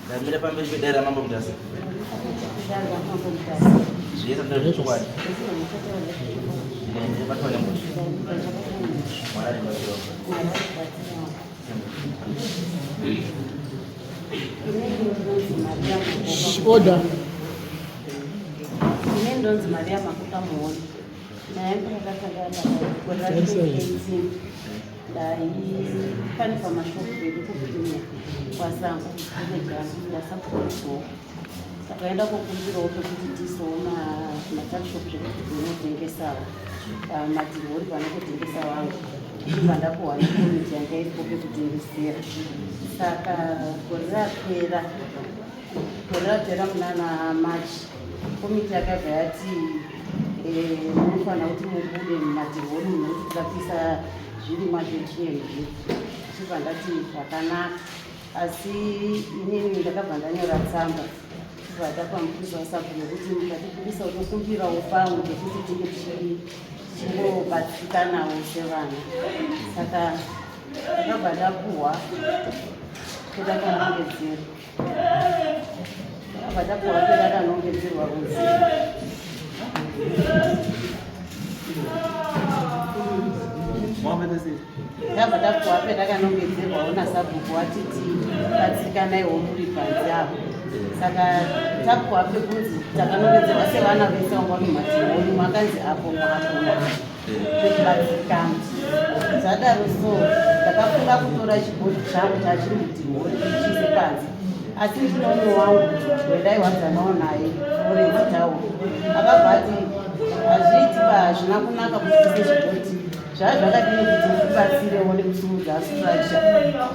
Ndamira pamberi pedare raMambo Mutasa. Zvese ndezvechokwadi. Ndinobatwa nemhosva. Mwari aribatsirawo. Order. Ini ndonzi Maria Makuta Muoni. Naye ndakatanga gore ra 2018 ndai pane pamashopu pedu kuPremier kwaSango village yangu ndasapurigoo takaenda kokumbirawo pekuti tiisewo matuckshop zvekuti tinotengesawo pamadhirori panokutengesa vangu ndibva ndapuhwa nekomiti yanga iripo pekutengesera. Saka gore rapera, gore rapera munana March, komiti yakabva yati eh, munofanira kuti mubude mumadhirori nekuti tida kuisa zvirimwa zveGMB. Ndichibva ndati zvakanaka, asi inini ndakabva ndanyora tsamba kubva tapa mupurisa wasabhuku yekuti mukatibudisa utokumbirawo pamwe pekuti tinge tichingobatsirikanawo sevana. Saka ndakabva ndapuhwa pedakanongedzerwa, ndakabva ndapuhwa pedakanongedzerwa kunzi ndabva tapuwa petakanongedzerwawo nasabhuku watiti batsirikanaiwo muri panze apo. Saka tapuwa pekunzi takanongedzerwa sevana vese vanga vari mumatironi, makanzi apo apo pekubatsirikana. Zvadaro so ndakafunga kutora chibhodhi changu chachiri mudhimhori ndichiise panze, asi ndine umwe wangu wendaiwadzanawo naye, Florence Tawo, akabva ati hazviiti ba, hazvina kunaka kuti tiise chibhodhi. Zvaa zvakadini kuti tibatsirewo nekusimudza structure,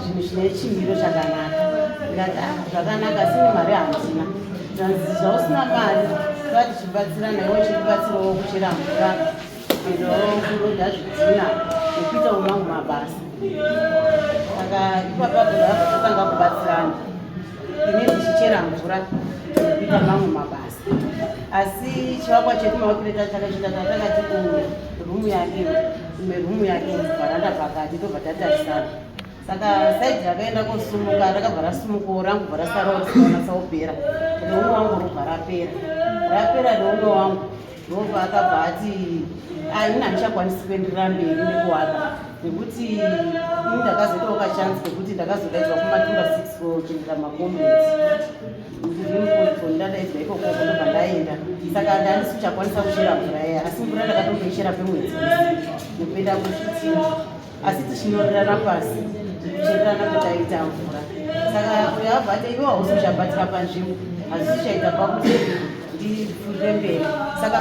zvinhu zvine chimiro chakanaka. Ndikati ah, zvakanaka, asi mari handina. Zvanzi zvausina mari tova tichibatsirana, iwe uchitibatsirawo kuchera mvura, kuendawo kurodha zvidhina nekuitawo mamwe mabasa. Saka ipapapo ndakabva tatanga kubatsirana, ini ndichichera mvura nekuita mamwe mabasa. Asi chivakwa chedu mavakiro takachiita takati kurumu yake, imwe rumu yake vharanda pakati, tobva tatarisana. Saka saidi rakaenda kosumuka rakabva rasumukawo, rangu bva rasarawo risina saupera, reumwe wangu robva rapera, rapera reumwe wangu ndobva akabva ati ini handichakwanisi kuenderera mberi nekuwaka, nekuti ini ndakazoitawo kachansi kekuti ndakazodaidzwa kumatura 6 kuchendera macomrades. Ndadaidzwa ikoko ndobva ndaenda, saka ndandisi kuchakwanisa kuchera mvura iya, asi mvura ndakatomboichera pemwedzi nekuenda kuzvidzima, asi tichinyorerana pasi kuchererana kutaita mvura. Saka uyo abva ati iwe hausi kuchabatira panzvimbo, hazvisi kuchaita pakuti ndipfuurire mberi. Saka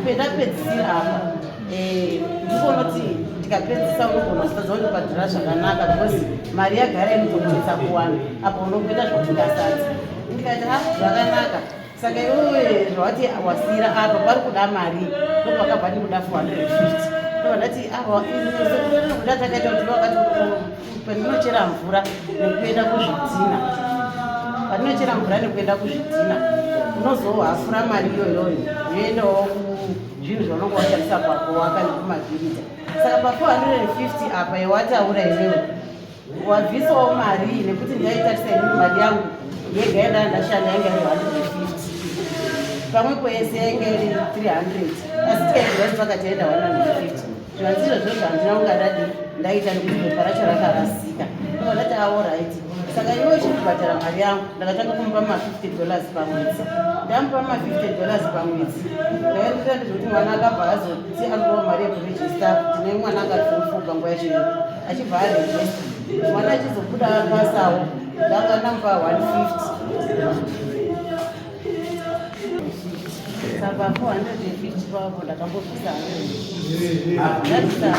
pendapedzisira apa, ndikuona kuti ndikapedzisa unogona kutadza kundibhadhara zvakanaka, because mari yagara inotokunetsa kuwana, apo unokuita zvokubika sadza. Ndikati ah, zvakanaka. Saka iwewe zvawati wasiyira apa pari kuda mari, ndopakabva ndikuda 450. Ndobva ndati sekuda takaita kuti vakati pandinochera mvura nekuenda kuzvidhina, pandinochera mvura nekuenda kuzvidhina unozohafura mari iyoyoyo yoendawo kuzvinhu zvaunonge washandisa pakuwaka nekumabhirida. Saka pa 450 apa yawataura iwewe wabvisawo mari, nekuti ndaitarisa inini mari yangu yega yandanga ndashanda yanga iri 150, pamwe kwese yainga iri 300, asi tikaenda pakati yaenda 150. Zvanzi izvozvo zvandina kunga ndadi ndaita nekuti pepa racho rakarasika. Ndobva ndati alright, saka iwe uchindibhadhara mari yangu. Ndakatanga kumupa ma 50 dollars pamwedzi. Ndamupa ma 50 dollars pamwedzi, ndaendera ndezvekuti mwana akabva azoti anopiwa mari yekurejista. Tine mwana akati panguva yacho iyo achibva arejista, mwana achizobuda pasawo ndanga ndamupa 150. Saka 450 papo ndakambobvisa 150, ndabvisa 150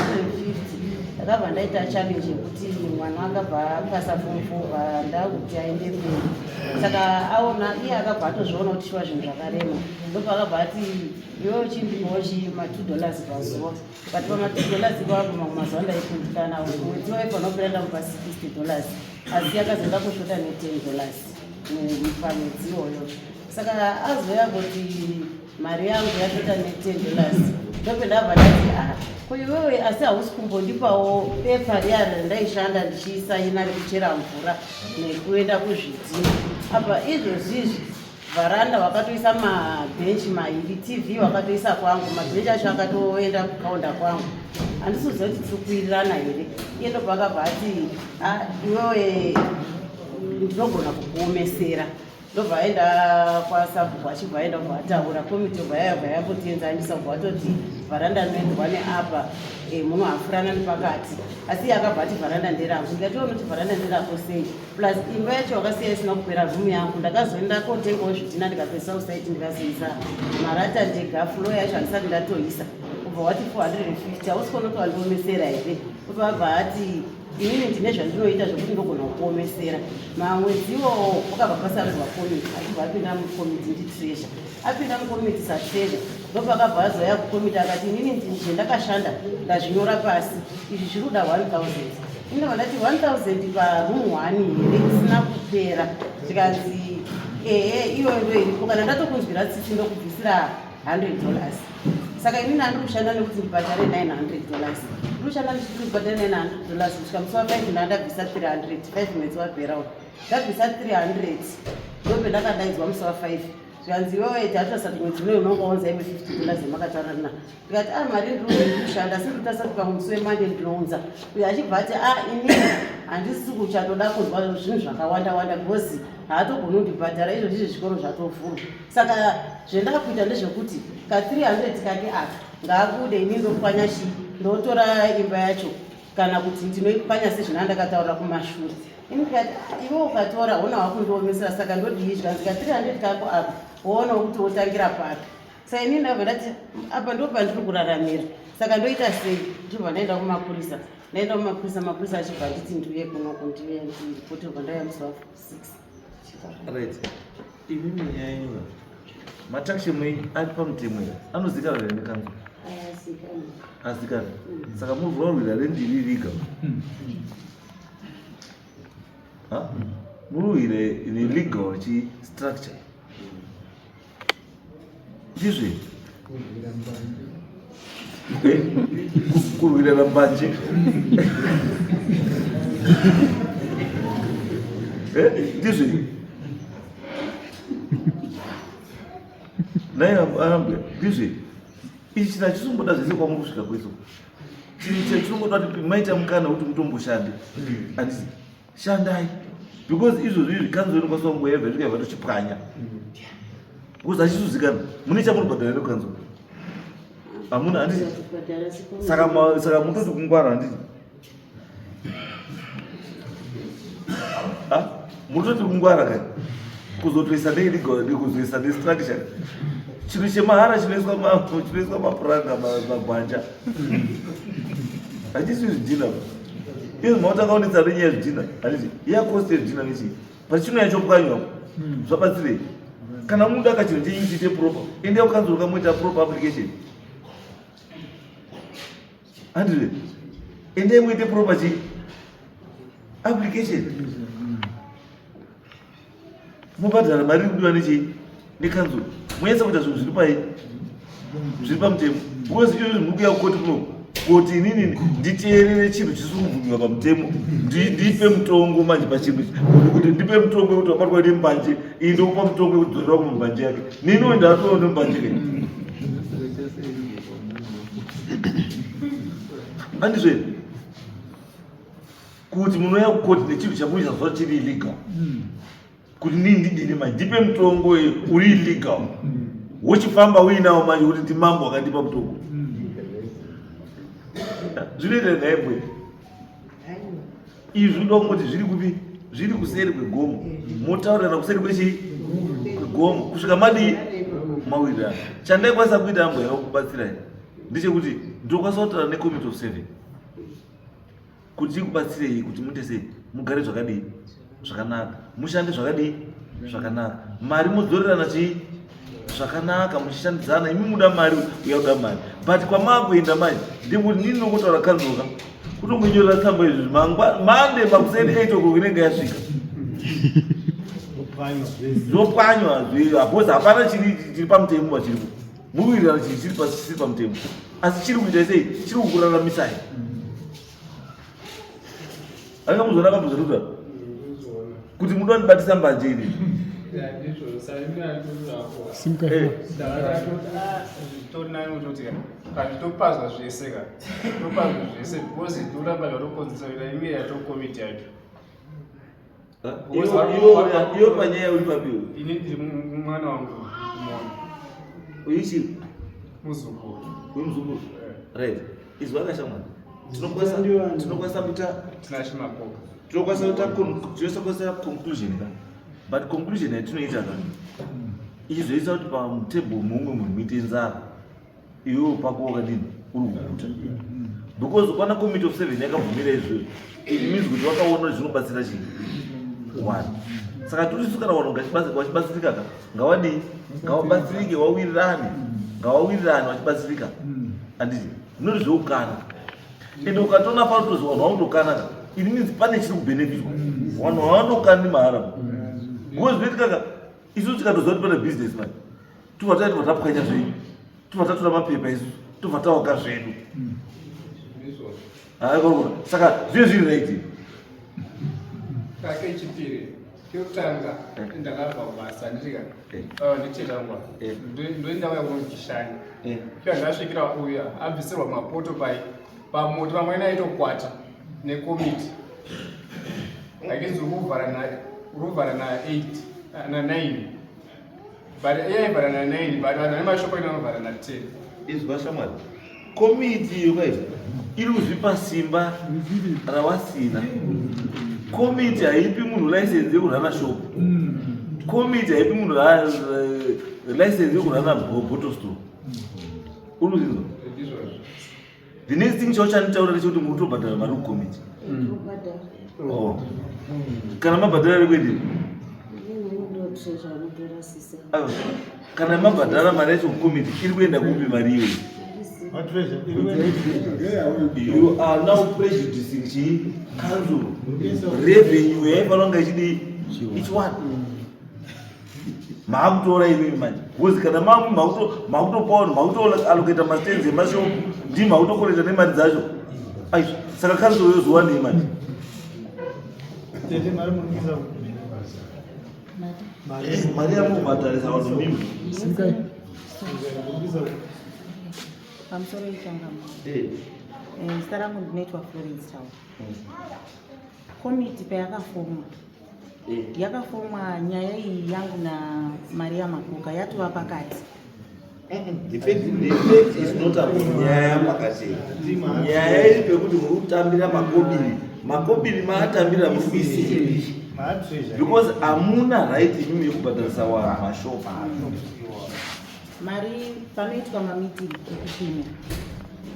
ndakabva ndaita challenge yekuti mwana akabva apasa form 4, ndakuti aende mberi. Saka aona iye akabva atozviona kuti shuwa zvinhu zvakarema, ndobva akabva ati iwe uchindipawo chi ma 2 dollars pazuva, but pama 2 dollars ipapo mamwe mazuva ndaikundikana. Mwedzi waifanira kupera ndamupa 60 dollars, asi akazoenda kushota ne 10 dollars pamwedzi iwoyo. Saka azoya kuti mari yangu yashota ne 10 dollars. Ndopendabva ndati ah, ko iwewe asi hausi kumbondipawo pepa riya randaishanda ndichisaina rekuchera mvura nekuenda kuzvidhina apa izvozvi izvi vharanda wakatoisa mabhenji mairi tv wakatoisa kwangu mabhenji acho akatoenda kukaunda kwangu handisi kuziva kuti tiri kuwirirana here iye ndobva akabva ati ah, iwewe ndinogona kukuomesera ndobva aenda kwasabhuku achibva aenda kubva ataura komiti obva yayabva yambotienzanisa kubva atoti vharanda rinoendwa neapa eh, munohafurana nepakati asi iye akabva ati vharanda nderangu ndikati unoti vharanda nderako sei plus imba yacho wakasiya isina kupera room yangu ndakazoenda kotengawo zvidhina ndikatoisa usaiti ndikazoisa marata ndega floor yacho handisati ndatoisa ubva wati 450 hausi kuona kuti wandiomesera here kuti wabva ati inini ndine zvandinoita zvekuti ndogona kuomesera mamwedziwo wakabva pasarudzwa komiti achibva apinda mukomiti nditreasure apinda mukomiti satreasure ndopakabva azouya kukomiti akati inini zvendakashanda ndazvinyora pasi izvi zviri kuda 1000 Inobva ndati 1000 paroom one here isina kupera zvikanzi ehe iyoyo ndo iripo kana ndatokunzwira tsitsi ndokubvisira 100 dollars saka inini andiri kushanda nekuti ndibhadhare 900 dollars ndiri kushanda ndichiti ndibhadhare 900 dollars kusvika musi wa 5 ndandabvisa 300 5 mwedzi wapera uyu ndabvisa 300 ndopendakadaidzwa musi wa 5 zvikanzi iwewe tatasati mwedzi unoyo unonga wanza imwe 50 dollars yamakataurirana ndikati a ah, mari ndiri kushanda asi ndikutarisa kuti pamwe musi wemande ndinounza uyo achibva ati a ah, ini handisi kuchatoda kunzwa zvinhu zvakawanda wanda because haatogoni kundibhadhara izvo ndizvo zvikoro zvatovhurwa saka zvendakuita ndezvekuti ka 300 kake aka ngaabude ini ndopwanya chii ndotora imba yacho kana kuti ndinoipwanya sezvina ndakataura kumashure ini ndikati ah, iwe ukatora hona wakundiomesera saka ndodii zvikanzi ka 300 kako apa woonawo kuti wotangira papi saka ini ndabva ndati apa ndo pandiri kuraramira saka ndoita sei ndobva ndaenda kumapurisa ndaenda kumapurisa mapurisa achibva anditi ndiuye kunoko ndiuye ndiripoterwa ndauya musi wa 6 right imimi nyaya yenyu mataxi enyu ari pamutemo here anozikanwa here nekanzuru azikanwa saka muri kurwira rendiri riga murwire illegal chi structure ndizvo eh, kurwirana mbanje eh, ndizvo naye ambuya ndizvo ichi china chisongoda zvese kwamuri kusvika kweso chinhu chinongoda kuti maita mukana wekuti mutomboshande handisi shandai because izvozvi izvi kanzuro inokwanisa kungoyebva zvikabva tochipwanya because hachizozikana mune chamuribhadhara here kukanzuro hamuna handiti saka saka mutoti kungwara handiti mutoti kungwara kai kuzotoisa nekuzoisa nestructure chinhu chemahara chinoiswa mapuranga magwanja hachisi zvidhina izvi mautanga kunetsa nenyaya yezvidhina handiti yakosti yezvidhina nechii but chinouya chopwanywa hmm. zvabatsirei kana muda ka chinhu chenyu chiite proper endai kukanzuru kamoita proper application handiti endai muite proper chi application mobhadhara mari iri kudiwa nechii nekanzuru monyatsa kuita zvinhu zviri pai zviri pamutemo because izvozvi muri kuya kukoti kuno kuti inini nditeerere chinhu chisiri kubvumirwa pamutemo ndipe mutongo manje pachinhu kuti ndipe mutongo wekuti wabatwa nembanje iyi ndokupa mutongo wekudzorera kumambanje yake niniwo ndatoo nembanje ke andizvo kuti munouya kukoti nechinhu chamunoita zuva chiri illegal hmm. kuti nii ndidini manje ndipe mutongo uri illegal hmm. wochifamba uinawo manje kuti ndimambo akandipa mutongo hmm. zvinoita nhaibwe izvi unoda kungoti zviri kupi zviri kuseri kwegomo motaurirana kuseri kwechii kwegomo kusvika madii mawirirana chandaikwanisa kuita ambo yavo kubatsirai ndechekuti ndokwanisa kutaura necommittee of seven kuti ikubatsirei kuti muite sei mugare zvakadii zvakanaka mushande zvakadii zvakanaka mari modzorerana chii zvakanaka muchishandidzana imi muda mari uya kuda mari but kwamaakuenda manje ndekuti nini nokotaura kanzoka kutongonyorera tsamba izvi mande makuseni 8 o'clock inenge yasvika zvopwanywa because hapana chiri pamutemo pachiripo mukuwirirana chiri pasiri pamutemo. Asi chiri kuita sei? Chiri kukuraramisai. Anga muzoona kambozoruta kuti muda kundibatisa mbanje ini. Topazwa zvese ka topazwa zvese because toramba zvatokonzesa kuita imwe yatokomiti yacho. Iyo panyaya uri papi? Ini ndiri mwana wangu kumona. Uyichi? Muzukuru. Uyu muzukuru? Right. Izwa kashamwari. Tinokwanisa tinokwanisa kuita Tinashe Makoka. Tinokwanisa kuita tinokwanisa conclusion ka. But conclusion yatinoita ka. Ichizoisa kuti pamutable mumwe munhu muite nzara. Iwewe pako wakadini uri kuguta. Because kwana committee of seven yakabvumira izvozvo. It means kuti wakaona kuti zvinobatsira chii? One. Saka turisu kana vanhu vachibatsirika ka ngawadii? Ngawabatsirike wawirirane. Ngawawirirane vachibatsirika. Handiti? Not zveukana. Ende ukatoona panotozi vanhu vanotokana ka it means pane chiri kubenefitwa. Vanhu havanokani mahara. Because zvinoitika ka isusu tikatoziva kuti pane business man tobva taita tobva tapwanya zvenyu tobva tatora mapepa isusu tobva taoka zvedu. Haikona. Saka zviye zviri right. Kake chipiri kekutanga ndakabva kubasa nditika ndichirangwa ndoenda uya kunochishanya fika ndasvikira uya abvisirwa mapoto pai pamoto vamweni aitokwata nekomiti akinzi uri kuvhara na 8 na 9 but iye aivhara na 9 but vanhu vane mashoko ino anovhara na 10. Izwa shamwari, komiti iyo kai iri kuzvipa simba rawasina. Komiti haipi munhu license yekurana shop. Komiti haipi munhu license yekurana bottle store. Uri kuzvinzwa? The next thing chauchanditaura ndechekuti muri kutobhadhara mari kukomiti. Oh. Kana mabhadhara ari kuendei? Kana mabhadhara mari yacho kukomiti iri kuenda kupi mari iyoyi? You are now prejudicing chii? Council. Revenue yaifanira kunge ichidii? Ichiwana. Maakutora imimi manje. Because kana mamu makutopa vanhu makutoallocata mastands emashop ndii makutokoleta nemari dzacho. Ai, saka council yozowanei manje? Tete mari muri kuisa Mari yamubhadharisa vanhu mimi. Simukai. Pamusoro yechangamo. Zita rangu ndinoitwa Florence Tau. Komiti payakafomwa yakafomwa nyaya iyi yangu naMaria Makoka yatova pakati. The fact is not about nyaya yapakati. Nyaya iri pekuti muri kutambira makobiri. Makobiri maatambira muri kuisipi. Because hamuna right imimi yekubhadharisa vanhu mashopa. Mari panoitwa mameeting ekupimira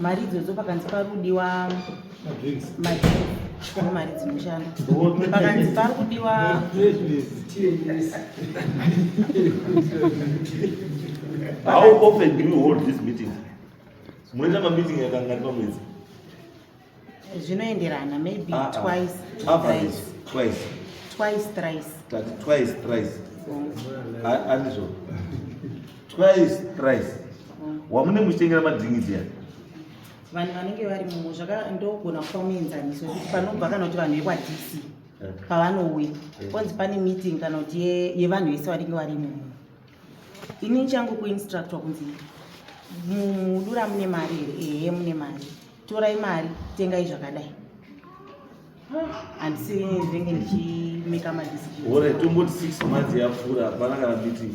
mari idzodzo pakanzi parudiwa madrinks mari dzinoshanda pakanzi pari kudiwa How often do you hold these meetings? Munoita mameeting yakangani pamwedzi? Zvinoenderana, maybe twice. Average, twice. Twice, thrice. Tati twice, thrice. Andizvo. Twice, thrice. Wamune muchitengera madrinks ya? Vanhu vanenge vari mumo zvaka ndogona kupa muenzaniso wekuti panobva kana kuti vanhu vekwaDC pavanouya ponzi pane meeting kana kuti yevanhu vese vanenge vari imomo. Ini changu kuinstructwa kunzi mudura mune mari here? Ehe, mune mari. Torai mari, tengai zvakadai. Handisi ndinenge ndichimeka madecision. Ore tomboti 6 months yapfuura hapana kana meeting.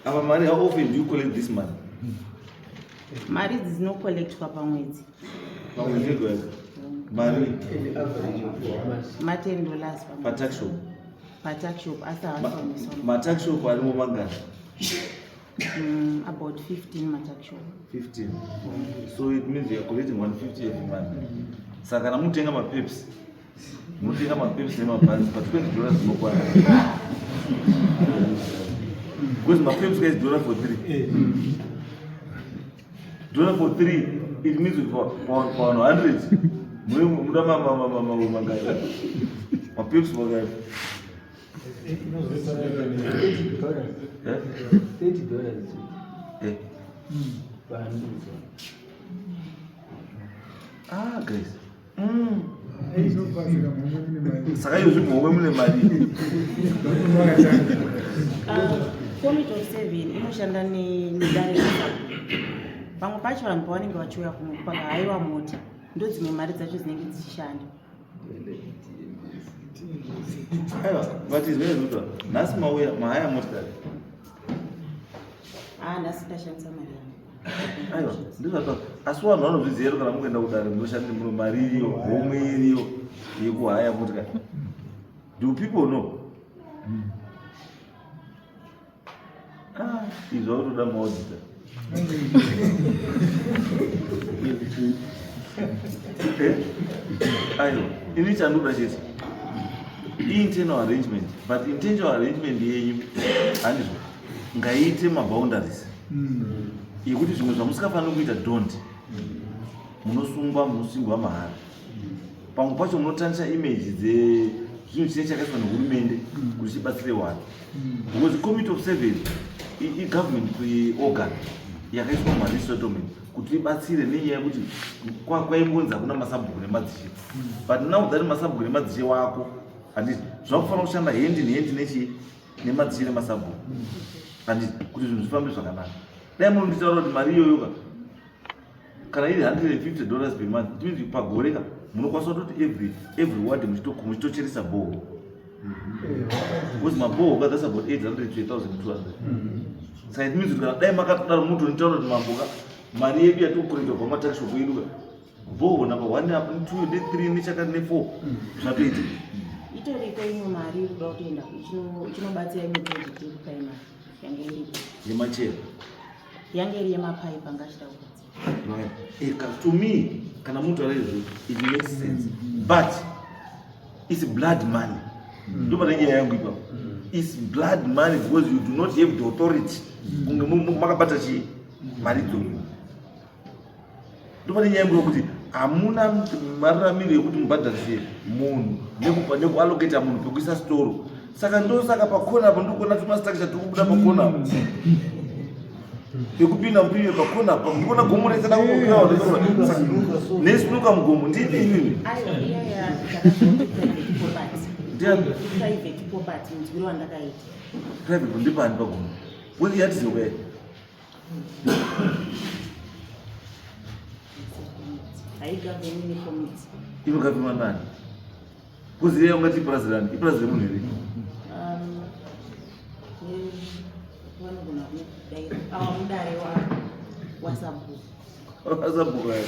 Apa mari, how often do you collect this money? Mari idzi dzinocollectwa pamwedzi. Pamwedzi wega wega. Mari Ma $10 pamwedzi. Patuck shop. Patuck shop asi havasi. Matuck shop arimo mangani? About 15 matuck shop. 15. So it means you are collecting 150 every month. Saka kana mutenga mapeps, munotenga mapeps nemabhanzi pa $20 dzinokwana. Because mapeps guys dollar for 3. Dollar for 3 it means for 100. Muda mangani? Mapeps mangani? $30. Eh? Ah, guys. Saka iyo zvimhomwe mune mari. Committee of Seven inoshanda nedare resabhuku. Pamwe pacho vanhu pavanenge vachiuya kuno pakahaiwa mota, ndo dzimwe mari dzacho dzinenge dzichishanda. Aiwa, but izvene zvinotaura. Nhasi mauya mahaya motikari. Ah, nhasi ndashandisa mari yangu. Aiwa, ndizvataura. Asi vanhu vanozviziva here kana mukuenda kudare munoshanda muno mari iriyo, homwe iriyo yekuhaya motikari. Do people know? Ah, izvi zvakutoda maauditor. Eh? Aiwa, ini chandoda chete internal arrangement, but internal arrangement yenyu handizvo ngaiite maboundaries yekuti zvimwe zvamusikafaniri kuita don't munosungwa, munosungwa mahara. Pamwe pacho munotanisha image dzezvinhu chine chakaiswa nehurumende kuti chibatsire vanhu, because Committee of Seven igovernment organ yakaiswa mumaresettlement kuti ibatsire nenyaya yekuti kwaimbonzi hakuna masabhuku nemadzishe, but now that masabhuku nemadzishe wako, handiti zvakufanira kushanda hand in hand nechi nemadzishe nemasabhuku, handiti, kuti zvinhu zvifambe zvakanaka. Dai munonditaura kuti mari iyoyo ka, kana iri $150 per month, it means pagore ka munokwanisa kutoti every ward muchitocheresa borehole, because maborehole ka, that's about 800 to 1200. Saka it means kuti kana dai makatodaro, mutonitaura kuti mambo ka, mari yedu yatikukorekta kubva matuckshop edu ka, borehole number one apo, two, ne3, nechakati, ne4, zvatoita. Itoriko imwe mari iri kuda kutoenda ichinobatsira imwe project yekuprimary yange iripo. Yemachera? Yange iri yemapaipi anga achida kubatsira. Right. To me, kana mutaura izvo, it makes sense, but it's blood money. Ndo pane nyaya yangu ipapo. It's blood money because you do not have the authority kunge makabata chii mari idzodzo. Ndo pane nyaya yangu yekuti hamuna mararamiro yekuti mubhadharise munhu nekuallocata munhu pekuisa storo. Saka ndosaka pakona apo ndikuona tumastructure tiri kubuda pakona apo pekupinda mupinye pakona apo ndikuona gomo rese dakukwira nesinuka mugomo ndini imimi. Aiwa, iyaya ndakazoti private property. Ndiani? Private property, munzwiro wandakaita. Private ndipani pagomo wezi yatizoka Haigavheni nekomiti. Inogavhenwa nani? Kuzi iye ungati ipurazi rani, ipurazi remunhu here? Vanogona kudaira awa mudare wasabhuku. Wasabhuku ani?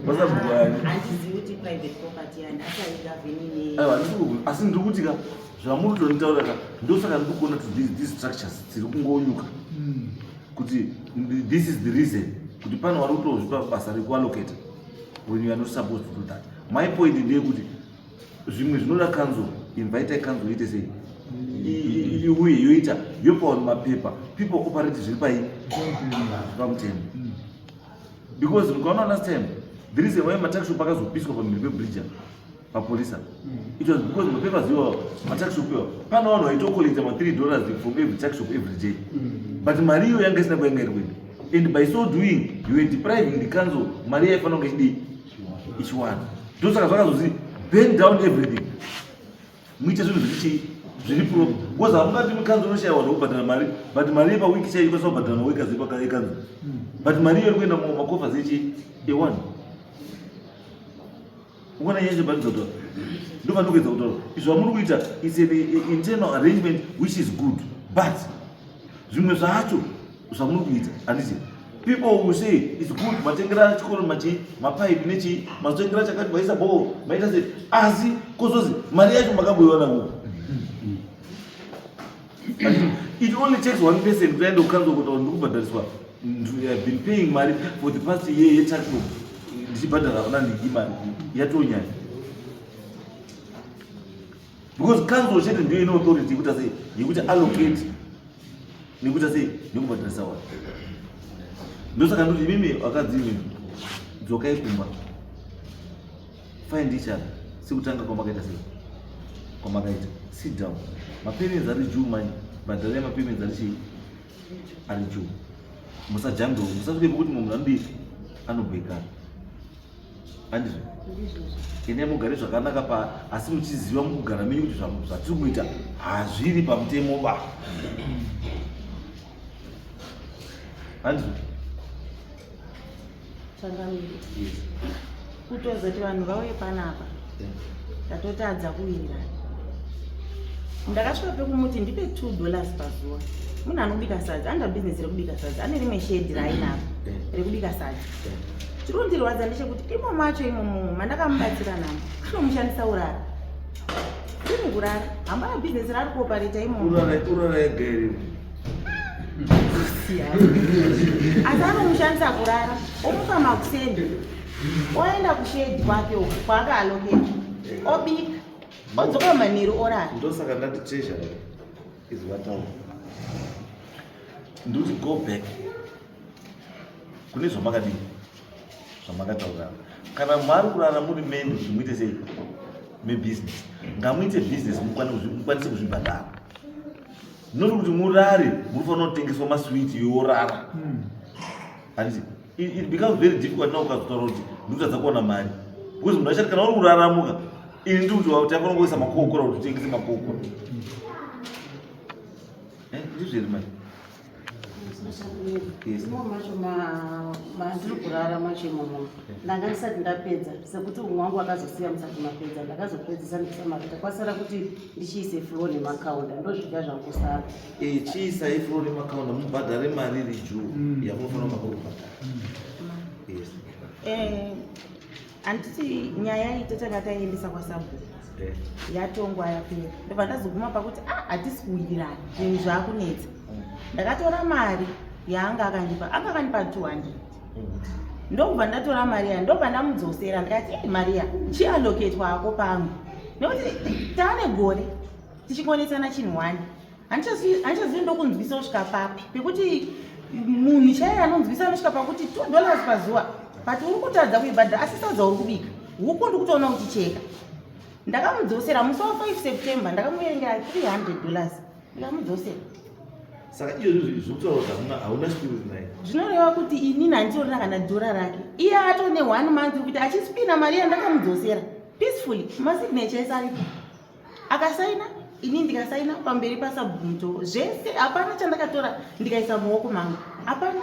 Wasabhuku ani? Handizivi kuti private property yani, asi haigavheni ne Aiwa, handisi asi ndiri kuti ka, zvamuri kutonitaura ka, ndosaka ndiri kuona kuti these structures dziri kungonyuka, kuti this is the reason kuti pane vari kutozvipa basa rekuallocata when you are not supposed to do that. My point ndeyekuti zvimwe zvinoda council. Invite council, ite sei, iuye yoita, yopa vanhu mapepa, people operate zviri pai pamutemo, because mukaona last time, the reason why matuckshop akazopiswa pamhiri pebridge papolisa, it was because mapapers iwawo, matuckshop iwawo, pane vanhu vaitocollecta ma$3 from every tuckshop every day, but mari iyo yanga isina kwayanga iri kuenda, and by so doing you were depriving the council mari yaifanira kunge ichidii, ichiwana. Ndosaka zvakazozi burn down everything, muite zvinhu zviri chii, zviri proper, because hamungati mukanzuru unoshayiwa vanhu vekubhadhara mari, but mari yepawiki chaiyo ikwanisa kubhadhara maworkers ekanzuru, but mari iyo iri kuenda mumacoffers echii, eone. Ukuona nyaya chebandidza kutaura, ndopandikuedza kutaura izvo zvamuri kuita is an internal arrangement which is good, but zvimwe zvacho zvamuri kuita, handiti, people will say it's good, matengera chikoro machii, mapaipi nechii, matengera chakati, maisa bhoo, maita sei, asi kozozi mari yacho makamboiwana kupi? It only takes one person kuti aende kukanzuru kuti ndikubhadhariswa, have been paying mari for the past year yetuckshop, ndichibhadhara kuna nhingi, mari yatonyanya, because council chete ndiyo ine authority yekuita sei, yekuti allocate nekuita sei, nekubhadharisa vanhu. Ndosaka ndoti imimi vakadzi, imimi dzokai kumba, find each other sekutanga kwamakaita, sei kwamakaita, sit down. Mapayments ari due manje, bhadharai mapayments ari chii, ari due. Musajambe, musasvike pekuti munhu anodii anobhekana. Handizvo? Endai mugare zvakanaka pa asi muchiziva mukugara menyu kuti zvatiri kuita hazviri pamutemo ba. Handizvo? Changamire. Yes. Kutozoti vanhu vauye panapa. Tatotadza kuwirirana. Ndakasvika pekumuti ndipe 2 dollars pazuva. Munhu anobika sadza, anoita business rekubika sadza, ane rimwe shedi raainaro rekubika sadza. Chiri kundirwadza ndechekuti imo macho imomo mandakamubatsira namo anomushandisa urara. Ndiri kurara, hambana business raari kuopareta imomo. Urara urara ega here? Asi anomushandisa kurara, omuka makuseni, oenda kushedi kwake uko kwaakaaloketa, obika, odzoka manheru orara. Ndosaka ndati treasure is what I ndikuti go back kune zvamakadii zvamakataura kana mari kurara muri meni kuti muite sei mebusiness ngamuite business mukwanise kuzvibhadhara not kuti murare munofanira kutengeswa maswiti yorara handiti it becomes very difficult now ukazotaura kuti ndikutadza kuwana mari because munhu achati kana uri kuraramuka ini ndiri kuti taifanira kuisa makokora kuti utengese makokora eh, ndizvo here mari Imo macho mandiri kurara macho imomo ndanga ndisati ndapedza sekuti umwe wangu akazosiya musati mapedza ndakazopedzisa ndisamapedza kwasara kuti ndichiise floor nemakaunda ndozviga zvangosara eh, chiisai floor nemakaunda mubhadhare mari iri juu mm. yamunofanira makubhadhara mm. yes eh, handiti nyaya iyi totanga taiendesa kwasabhuku eh. yatongwa yapera ndobva ndazoguma pakuti ah hatisi kuwirirana zvinhu zvaakunetsa mm. ndakatora mari yaanga akandipa anga akandipa 200 mm. ndokubva ndatora mari ya ndobva ndamudzosera ndikati ei mariya chialoketwa hako pangu nekuti taane gore tichingonetsana chinhu one handichazivi ndokunzwisa kusvika papi pekuti munhu chaiye anonzwisa anosvika pakuti $2 pazuva but uri kutadza kuibhadhara asi sadza uri kubika huku ndikutoona uchicheka ndakamudzosera musi wa 5 September ndakamuverengera $300 ndikamudzosera. Saka izvozvo zvokutaura kuti hamuna hauna security naye zvinoreva kuti inini handitorina kana dhora rake iye atone one month kuti achispina mari yandakamudzosera peacefully masignature ese aripo akasaina ini ndikasaina pamberi pasabhunto zvese hapana chandakatora ndikaisa muoko mangu hapana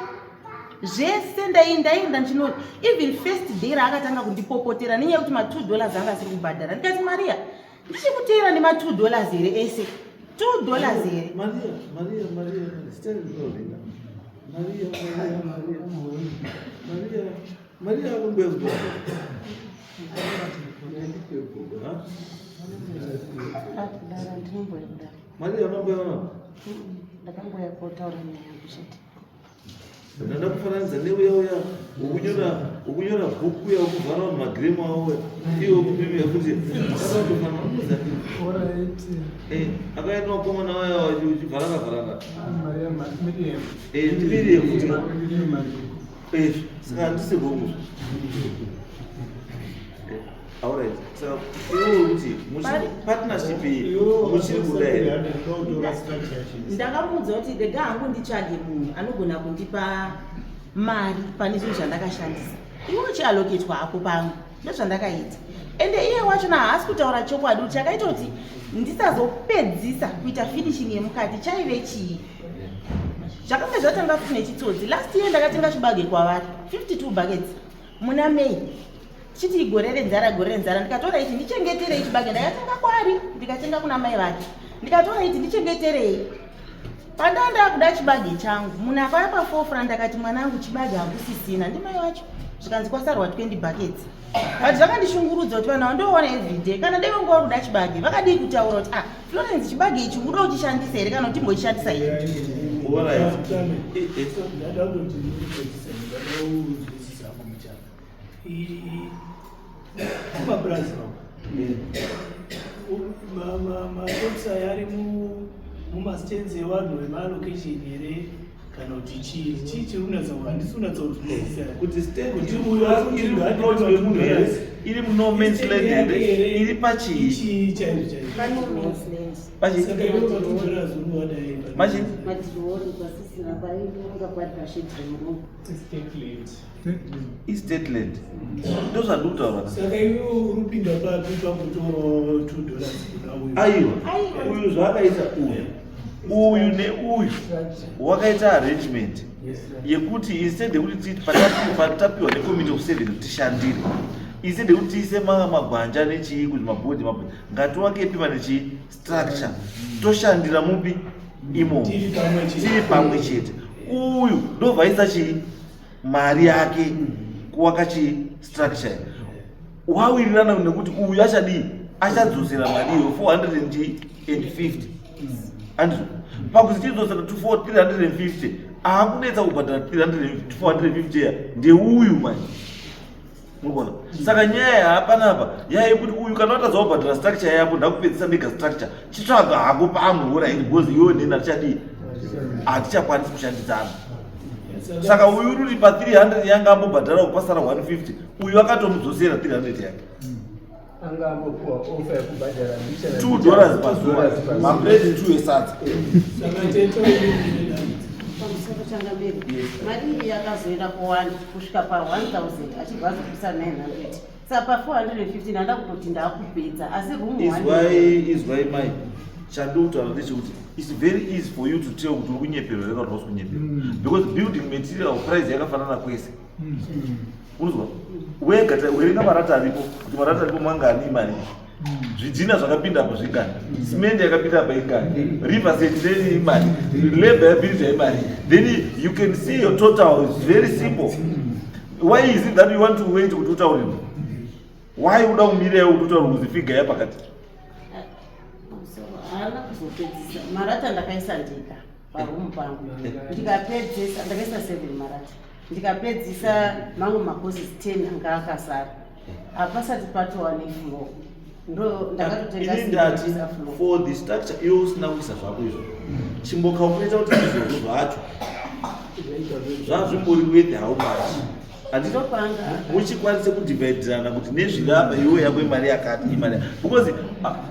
zvese ndaenda ndichinoti even first day raakatanga kundipopotera nenyaya yekuti ma$2 anga asiri kubhadhara ndikati Maria ndichikuteera nema$2 here ese $2 here Maria Maria Maria Maria Maria Maria Maria Maria akamboya Maria akamboya ndakamboya kotaura nyaya yangu chete ndanda kufananidza neuya uya wekunyora wekunyora bhuku uya wekuvhara vanhu magiremu avo uya iwe kupimira kuti akatofanana akaenda vakomana vaya uchivharana vharana ndimiriye kuti saka handisi wrong. Alright. Saka iwe kuti partnership iyi muchiri kuda here? Ndakamuudza kuti rega hangu nditsvage munhu anogona kundipa mari pane zvinhu zvandakashandisa. Iwe uchialoketwa hako pangu. Ndozvandakaita. Ende iye wachona haasi kutaura chokwadi kuti chakaita kuti ndisazopedzisa kuita finishing yemukati chaive chii. Zvakanga zvatanga futi nechitsotsi. Last year ndakatenga chibage kwavari 52 buckets muna May. Chiti gore renzara gore renzara ndikatora ichi ndichengeterei chibage ndakatenga kwari ndikatenga kuna mai vake ndikatora ichi ndichengeterei pandanga kuda chibage changu munhu akauya paforefront akati mwanangu chibage hakusisina ndimai vacho zvikanzi kwasarwa 20 buckets but zvakandishungurudza kuti vanhu vandoona everyday kana dai vanga kuda chibage vakadii kutaura kuti ah Florence chibage ichi uda uchishandisa here kana kuti timbochishandisa here. Kumapurazi mashops aya ari mumastands evanhu vemalocation here kana kuti chii chii chiri kunatsa handisi kunatsa kunzwisisa kuti stand kuti uyu ari kuti iri plot yemunhu here? Iri muno man's land here? Iri pachii? Chii chaizvo chaizvo? Pa no man's land. Pachii? Saka iwe ma2 dollars uri wadai. Machii? Madhirori pasisina painga pari pashedhi remurungu. Istate land, ndo zvandiri kutaura. Saka iwe uri kupinda papi pakutorawo 2 dollars kuna uyu? Aiwa, uyu zvaakaita uyu, uyu neuyu wakaita arrangement yekuti instead yekuti patapiwa necommittee of seven kuti tishandire, instead yekuti tiise magwanja nechii kuti mabhodhi mabhodhi, ngatiwake pima nechii structure, toshandira mupi imomo. Tiri pamwe chete. Tiri pamwe chete. Uyu ndobvaisa chii mari yake kuwaka chii structure, wawirirana nekuti uyu achadii, achadzosera mari iyo 450. Andizvo? Pakuti tidzosera 350, aakunetsa kubhadhara 300 450 ya ndeuyu manje, murikuona? Saka nyaya yaapanapa yayekuti uyu kana watadza kubhadhara structure yako, ndakupedzisa mega structure, chitsvaga hako pamwe, alright, because iwewe neni hatichadii, hatichakwanisi kushandidzana. Saka uyu uri pa300 yanga ambobhadhara, kupasara 150, uyu akatomudzosera 300 yake. Anga ambopuwa ofa yekubhadhara mbichana. 2 dollars pazuva, maplate 2 esadza. Saka tete uri Pamusoro, changamire, mari iyi yakazoenda kuwanda kusvika pa1000, achibva azobvisa 900, saka pa450 ndanda kutoti ndaakupedza, asi room one. Izwai, izwai mai, chandikutaura ndechekuti it's very easy for you to tell kuti uri kunyeperwa here kana hausi kunyeperwa, because building material price yakafanana kwese. Unozwa wega, werenga marata aripo kuti marata aripo mangani, imari, zvidhina zvakapinda apo zvingani, simende yakapinda apa ingani, riverset then imari, labor yabhirija imari, then you can see your total is very simple. Why is it that you want to wait kuti utaurirwe? Why uda kumirira kuti utaurwe kuzi figure yapakati? Pamusoro, haana kuzopedzisa marata. Ndakaisa ndika parumu pangu, ndikapedzisa, ndakaisa 7 marata, ndikapedzisa mamwe macourses 10 anga akasara, hapasati patova nefloor, ndo ndakatotenga Ini ndati simbi floor. For the structure, iwe usina kuisa zvako izvo, chimbocalculata kuti izvozvo zvacho zvazvimbori worth how much, handiti? Ndopanga Muchikwanise kudivaidirana kuti nezvirapa, iwe yako imari yakati, imari because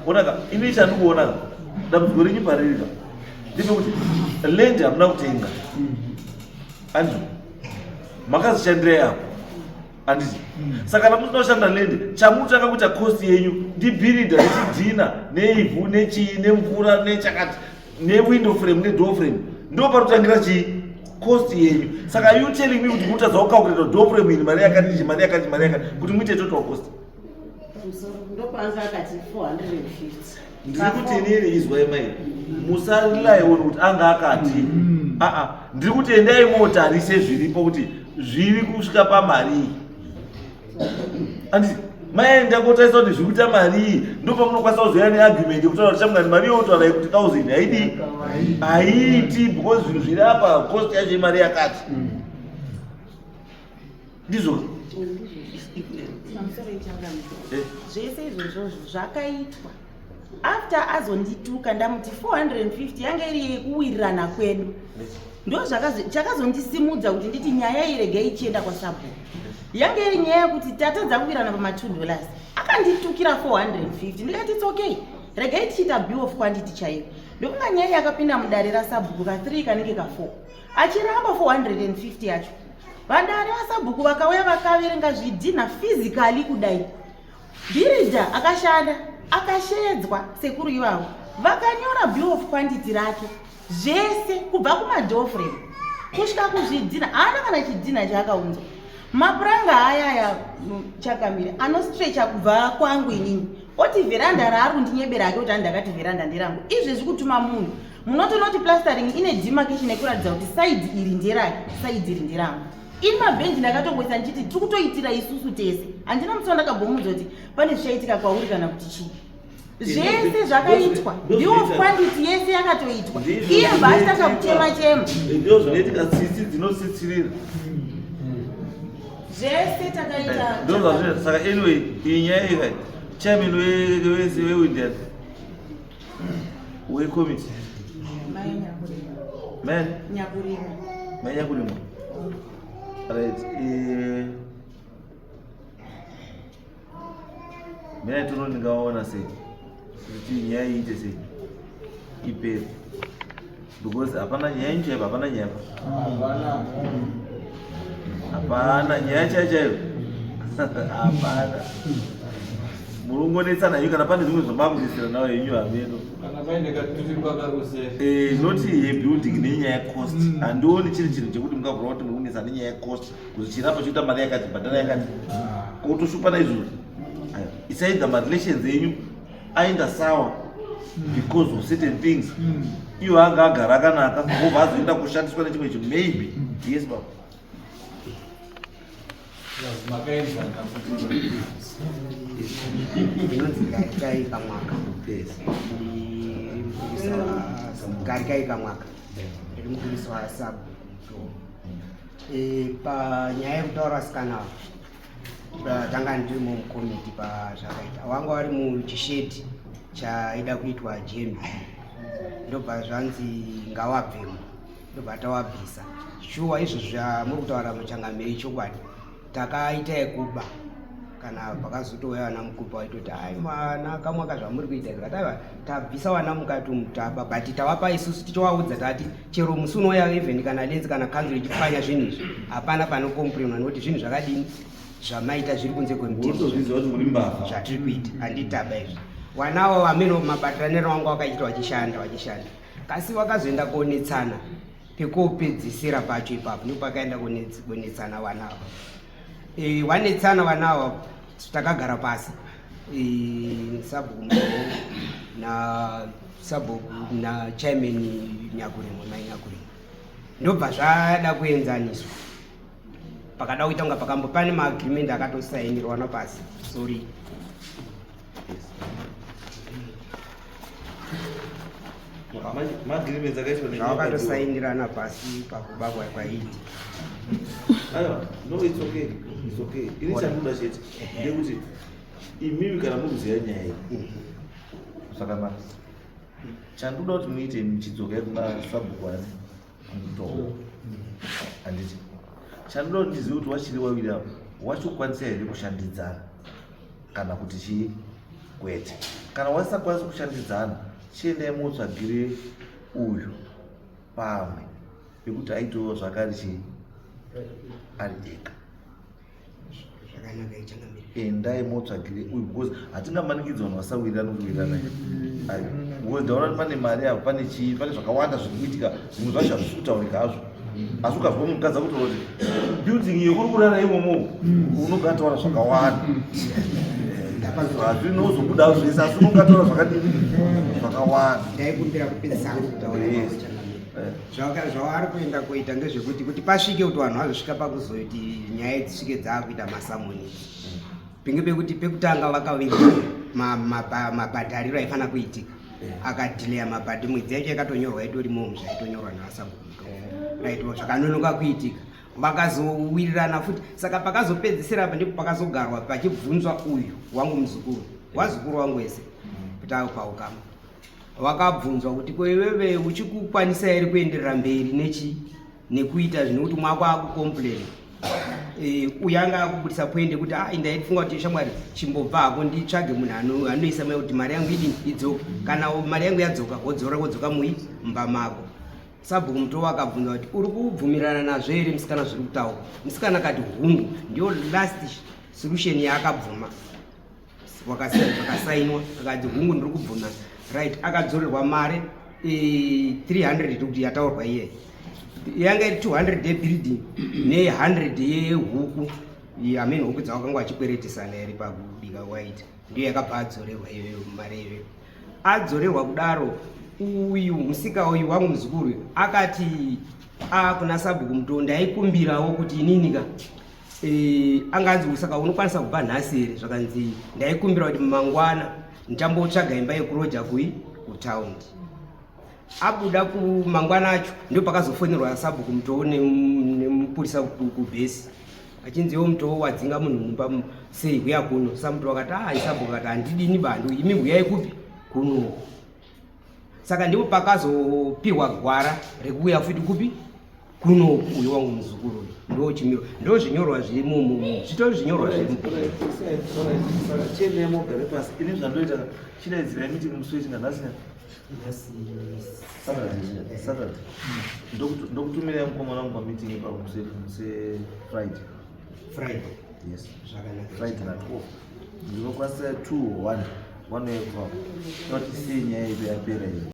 onaka, ini chandikuona, dambudziko renyu paririka ndepekuti land hamuna kutenga, andizvo? Makazishandira yako, handiti? Saka kana musina kushanda land, chamutanga kuita cost yenyu ndibhiridha nechidhina neivhu nechii nemvura nechakati newindow frame nedoor frame, ndo panotangira chii cost yenyu. Saka you telling me kuti mutadza kucalculata door frame ini mari yakati, mari yakati, mari yakati, kuti muite total cost? Pamusoro, ndopanga akati 450. Ndiri kuti inini, izwai mai, musarelaioni kuti anga akati aa. Ndiri kuti endai motarise zviripo kuti zviri kusvika pamarii, anditi? Maenda kotarisa kuti zviri kuita marii, ndo pamunokwanisa kuzoya neargument yekutaura kuti chamungani mari yotaura yekuti 1000 haidi, haiiti, because zvinhu zviri apa, cost yacho imari yakati, ndizvo? Pamusoro, changamire. Eh. Zvese izvozvozvo zvakaitwa after azondituka. Ndamuti 450 yange iri yekuwirirana kwedu, ndo chakazondisimudza kuti nditi nyaya iyi regai ichienda kwasabhuku. Yange iri nyaya yekuti tatadza kuwirana pama2 dollars, akanditukira 450, ndikati it's okay, regai tichiita bill of quantity chaiyo. Ndokunga nyaya yakapinda mudare rasabhuku ka3 kanenge ka4, achiramba 450 yacho. Vadare vasabhuku vakauya vakaverenga zvidhina physically kudai, bhiridha akashanda akashedzwa, sekuru ivavo vakanyora bill of quantity rake zvese kubva kumadoor frame kusvika kuzvidhina. Haana kana chidhina chaakaunzwa. Mapuranga ayaya chakamira anostrecha kubva kwangu inini, oti vheranda raari kundinyebera ake kuti andakati vheranda nderangu. Izvezvi kutuma munhu munotonoti plastering ine demarcation yekuratidza kuti side iri nderake, side iri nderangu. Ini mabhenji ndakatongoisa ndichiti tiri kutoitira isusu tese. Handina musi wandakabvomudza kuti pane zvichaitika kwauri kana kuti chii. Zvese zvakaitwa, bill of quantity yese yakatoitwa, iye bva achitanga kuchema chema. Ndo zvinoitika, tsitsi dzinotsitsirira. Zvese takaita. Ndo zvazvinoita. Saka anyway, iyi nyaya iyi kai, chairman wese wewindian wecommittee. Mai Nyakurima. Man. Nyakurima. Mai Nyakurima, right. Mina tono ndingaona sei kuti nyaya iite sei ipere because hapana nyaya yenyu chaipo, hapana nyaya pa hapana nyaya chaiyo chaiyo hapana. Murungonetsana henyu kana pane zvimwe zvamakunetsera nawo henyu hameno. Kana paine katutirwa karuseri. Not yebuilding nenyaya yecost. Handioni chiri chinhu chekuti mungavhura kuti muri kunetsa nenyaya yecost kuti chirapa choita mari yakati bhadhara yakati kutoshupa naizvozvo. It's either marelations enyu aenda sawa because of certain things, iwo anga agara akanaka, obva azoenda kushandiswa nechimwe chinhu maybe. Yes baba. Makaenzana futi. Ndinonzi Garikai Kamwaka. Ndiri mupurisa Garikai Kamwaka, ndiri mupurisa wasabhuku. Panyaya yekutaura vasikana ava, tanga ndirimo mukomiti. Pazvakaita, wanga vari muchishedhi chaida kuitwa jembi, ndobva zvanzi ngawabvemo, ndobva tawabvisa. Shuwa izvo zvamuri kutaura muchangamire chokwadi, takaita yekuba. Kana pakazotouya vana mukupa waitoti, "Ai mwana Kamwaka, zvamuri kuita izvi." Aiwa, tabvisa vana mukati umutaba, but tawapa isusu tichiwaudza tati chero musi unouya even kana lenzi kana kanzuro ichipfanya zvinhu izvi, hapana panocomplainwa nekuti zvinhu zvakadini zvamaita zviri kunze kwemutemo. Unotozviziva kuti muri mbavha. Zvatiri kuita handitaba izvi. Wanawo vamene mabatiraniro wangu wakaita vachishanda vachishanda, kasi vakazoenda kuonetsana pekopedzisira pacho. Ipapo ndipo pakaenda kuonetsana vana ava. Wanetsana vana ava, takagara pasi, sabhuku Mutoo na sabhuku na chairman Nyakurimo, mai Nyakurimo, ndobva zvada kuenzaniswa. Pakada kuita kunga pakambo pane maagreement akatosainirwa napasi. Sorry. Maagreements akaiswa Zvavakatosainirana pasi pakuba kwaiti. Aiwa, no, it's okay, it's okay. Ini chandoda chete ndekuti imimi kana muri kuziva nyaya iyi zvakanaka, chandoda kuti muite, muchidzokai kuna sabhuku ani Mutoo, handiti? Chandoda kuti ndizive kuti wachiri waviri avo wachokwanisa here kushandidzana kana kuti chii kwete. Kana wasisakwanisi kushandidzana, chiendai mutsvagire uyu pamwe pekuti aitewo zvakare chii ari ega. Zvakanaka, ichangamire. Endai motsvagire uyu because hatingamanikidzi vanhu vasawirirana kuwirirana. Aiwa, because ndaona kuti pane mari apo, pane chii, pane zvakawanda zviri kuitika. Zvimwe zvacho hazvisi kutaurika hazvo, asi ukazwa mukadzi akutaura kuti building iyo uri kurara imomo, unobva ataura zvakawanda. Hazvinozobuda zvese, asi unonga ataura zvakadini zvakawanda. Ndaikumbira kupedzisa hangu kutaura. Changamire. Zvavari kuenda kuita ndezvekuti kuti pasvike kuti vanhu vazosvika pakuzoti nyaya dzisvike dzaakuita masamoni, penge pekuti pekutanga vakavinga mabhadhariro aifanira kuitika, akadhileya mabhadhi. Mwedzi yacho yakatonyorwa itorimo, zvaitonyorwa navasabhuku, right? Zvakanonoka kuitika, vakazowirirana futi. Saka pakazopedzisira apa ndipo pakazogarwa pachibvunzwa uyu wangu muzukuru, wazukuru wangu wese kuti ave paukama. Wakabvunzwa kuti, "Ko iwewe uchikukwanisa here kuenderera mberi nechi nekuita zvinokuti mwako akucomplain?" Uyu anga akubudisa point yekuti, "Ah, ndaifunga kuti shamwari, chimbobva hako nditsvage munhu anoisa mai kuti mari yangu idini idzoke. Kana mari yangu yadzoka, wodzora wodzoka mui mumba mako." Sabhuku Mutoo akabvunza kuti, "Uri kubvumirana nazvo here musikana zviri kutaura?" Musikana akati hungu. Ndiyo last solution yaakabvuma. Vakasainwa, akati hungu, ndiri kubvuma. Right, akadzorerwa mari 300 kuti yataurwa iye yanga iri 200 yebuilding ne100 yehuku. Amene huku dzavakanga vachikweretesana here pakubika waita, ndiyo yakabva adzorerwa iyoyo mari iyoyo. Adzorerwa kudaro, uyu musika uyu wangu muzukuru akati kuna sabhuku Mutoo, "Ndaikumbirawo kuti inini ka," anganzi, "Saka unokwanisa kubva nhasi here?" Zvakanzi, "Ndaikumbira kuti mangwana ndichambotsvaga imba yekuroja kui kutaundi." Abuda kumangwana acho, ndo pakazofonerwa sabhuku Mutoo nemupurisa kubhesi, achinzi, "Iwo Mutoo, wadzinga munhu mumba sei? Huya kuno." Samutoo akati, "Ai." Sabhuku akati, "Handidini bandu, imi huyai kupi kuno." Saka ndipo pakazopiwa gwara rekuuya futi kupi. Kuno uyu wangu muzukuru uyu ndo chimiro ndo zvinyorwa zviri mumu zvitori zvinyorwa zviri Saka chiendai mogare pasi. Ini zvandoita chidaidzirai meeting musi wechinga nhasi Saturday. Saturday. Ndokutumirai mukomana wangu pameeting ipapo musi musi Friday. Friday. Yes. Zvakanaka. Friday na 12. Ndinokwanisa 2 1 1 yekupa. Toti sei nyaya yedu yapera iyi.